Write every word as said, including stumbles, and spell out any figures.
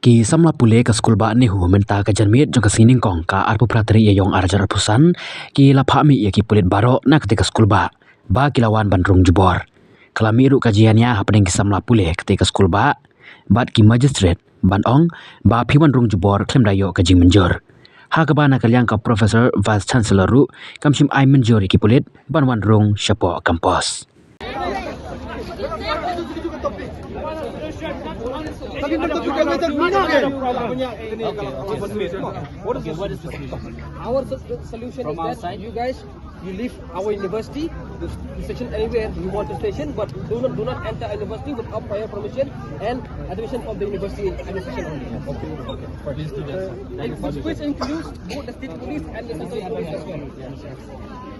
Ki samla pule ka skulbah NEHU mynta ka janmiet jong ka sngi nyngkong ka arphew phra tarik Ïaïong arhajar arphew san ki la phah mih ïa ki pulit baroh na kata ka skulbah ba ki la wan ban rung jubor. Ka la mih ruh ka jingïania hapdeng ki samla pule kata ka skulbah bad ki magistrate ban ong ba phi wan rung jubor khlem da ïoh ka jingmynjur. Ha kaba na ka liang ka Professor Vice Chancellor ruh kam shym ai mynjur ïa ki pulit ban wan rung shapoh campus. Our s- solution is that you guys, you leave our university, you station anywhere you want to station, but do not do not enter our university without prior permission and admission from the university administration only. Please do that. Which includes both the state police and the central police as well.